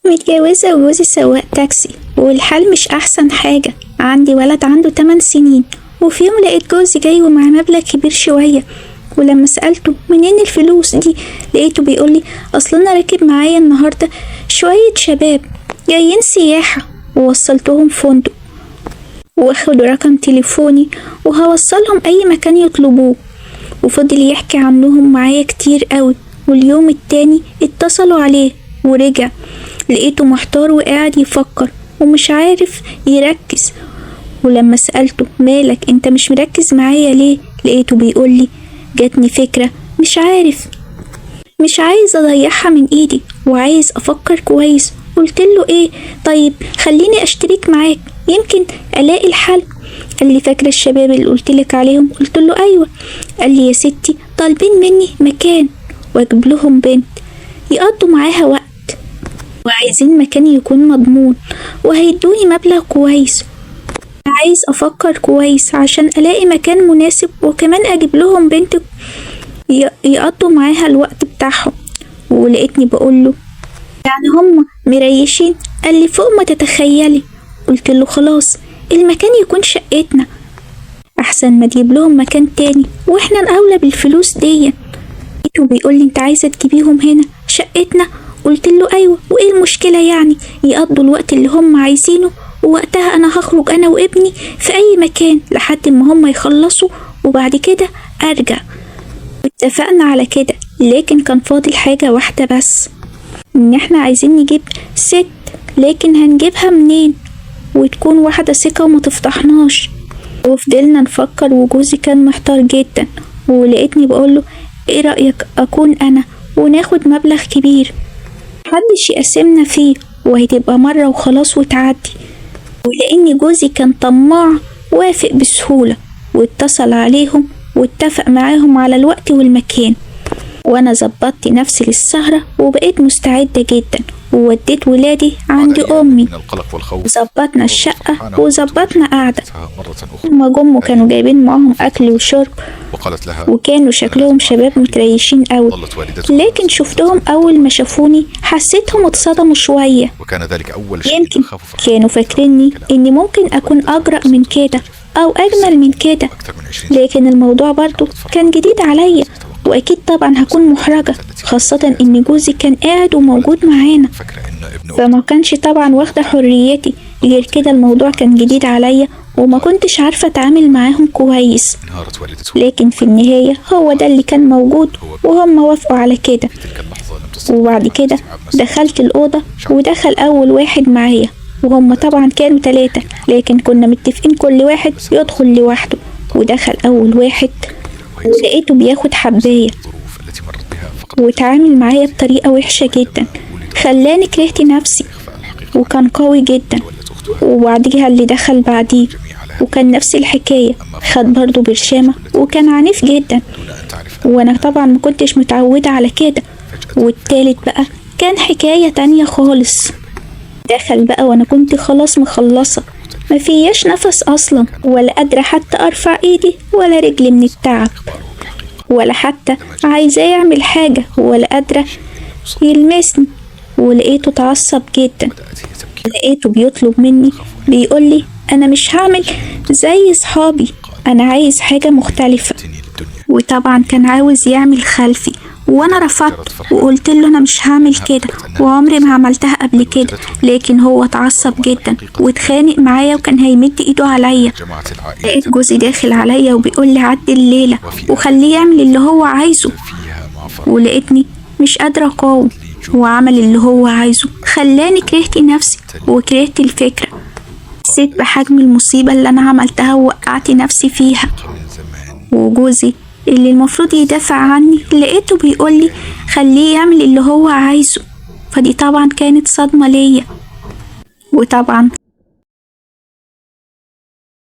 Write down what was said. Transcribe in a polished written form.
متجوزة وجوزي سواق تاكسي والحال مش أحسن حاجة. عندي ولد عنده 8 سنين، وفي يوم لقيت جوزي جاي ومعاه مبلغ كبير شوية، ولما سألته منين الفلوس دي لقيته بيقولي أصل أنا راكب معايا النهاردة شوية شباب جايين سياحة ووصلتهم فندق واخدوا رقم تليفوني وهوصلهم أي مكان يطلبوه. وفضل يحكي عنهم معايا كتير قوي. واليوم التاني اتصلوا عليه ورجع، لقيته محتار وقاعد يفكر ومش عارف يركز. ولما سألته مالك انت مش مركز معايا ليه، لقيته بيقولي جاتني فكرة مش عارف، مش عايز اضيعها من ايدي وعايز افكر كويس. قلت له ايه طيب خليني اشترك معاك يمكن الاقي الحل. قال لي فاكره الشباب اللي قلت لك عليهم؟ قلت له ايوه. قال لي يا ستي طالبين مني مكان واجيب لهم بنت يقضوا معاها وقت، وعايزين مكان يكون مضمون وهيدوني مبلغ كويس. عايز افكر كويس عشان الاقي مكان مناسب وكمان اجيب لهم بنت يقضوا معاها الوقت بتاعهم. ولقيتني بقوله يعني هم مريشين؟ قال لي فوق ما تتخيلي. قلت له خلاص المكان يكون شقتنا احسن ما تجيب لهم مكان تاني واحنا الاولى بالفلوس دي. لقيته بيقول لي انت عايزه تجيبيهم هنا شقتنا؟ قلت له ايوه، وايه المشكله يعني، يقضوا الوقت اللي هم عايزينه ووقتها انا هخرج انا وابني في اي مكان لحد ما هم يخلصوا وبعد كده ارجع. اتفقنا على كده، لكن كان فاضل حاجه واحده بس، ان احنا عايزين نجيب ست، لكن هنجيبها منين وتكون واحدة ثقة وما تفضحناش. وفضلنا نفكر وجوزي كان محتار جدا. ولقيتني بقوله ايه رأيك اكون انا وناخد مبلغ كبير محدش يقسمنا فيه وهتبقى مرة وخلاص وتعدي. ولأن جوزي كان طماع وافق بسهولة واتصل عليهم واتفق معاهم على الوقت والمكان، وانا ظبطت نفسي للسهرة وبقيت مستعدة جدا ووديت ولادي عند بعد أيام امي. من القلق والخوف ظبطنا الشقة وظبطنا قعدة. مرة أخرى هما جم وكانوا جايبين معاهم أكل وشرب وقالت لها وكانوا شكلهم شباب متريشين قوي، ظلت والدتها لكن شفتهم أول ما شافوني حسيتهم اتصدموا شوية. وكان ذلك أول شيء يمكن تخاف فرحان كانوا فاكريني إني ممكن أكون أجرأ من كده أو أجمل من كده، أكثر من 20 سنة لكن الموضوع برضو كان جديد عليا وأكيد طبعا هكون محرجة، خاصة إن جوزي كان قاعد وموجود معانا، فاكرة أن ابن فما كانش طبعا واخدة حريتي. غير كده الموضوع كان جديد عليا وما كنتش عارفة اتعامل معاهم كويس، انهارت والدته لكن في النهاية هو ده اللي كان موجود وهم وافقوا على كده. في تلك اللحظة لم تستطع وبعد كده استيعاب ما دخلت الأوضة ودخل أول واحد معايا، وهم طبعا كانوا 3، لكن كنا متفقين كل واحد يدخل لوحده. ودخل أول واحد وهي ولقيته بياخد حباية الظروف التي مرت بها فقط واتعامل معايا بطريقة وحشة جدا خلاني كرهت نفسي، إخفاء الحقيقة وكان قوي جدا. ولت أختها وبعديها اللي دخل بعديه جميع على وكان نفس الحكاية، خد برضه برشامة وكان عنيف جدا، دون أن تعرف أن وانا طبعا ما كنتش متعودة على كده. فجأة والتالت بقى كان حكاية تانية خالص، دخل بقى وانا كنت خلاص مخلصة، ما فياش نفس اصلا ولا قادرة حتى ارفع ايدي ولا رجلي من التعب، إخباره بالحقيقة ولا حتى عايزاه يعمل حاجة ولا قادرة يلمسني. ولقيته اتعصب جدا، بدأت هي تبكي لقيته بيطلب مني بيقولي انا مش هعمل زي صحابي، انا عايز حاجة مختلفة. تني للدنيا وطبعا كان عاوز يعمل خلفي وانا رفضت وقلت له انا مش هعمل كده وعمري ما عملتها قبل كده، لكن هو اتعصب جدا واتخانق معايا وكان هيمد ايده عليا. جماعة العائلة لقيت جوزي داخل عليا وبيقول لي عدي الليلة وخليه يعمل اللي هو عايزه، فيها مع فرح ولقيتني مش قادرة أقاوم وعمل اللي هو عايزه. خلاني كرهت نفسي وكرهت الفكرة، حسيت بحجم المصيبة اللي أنا عملتها ووقعت نفسي فيها. من زمان وجوزي اللي المفروض يدافع عني لقيته بيقولي خليه يعمل اللي هو عايزه، فدي طبعا كانت صدمة ليا. وطبعا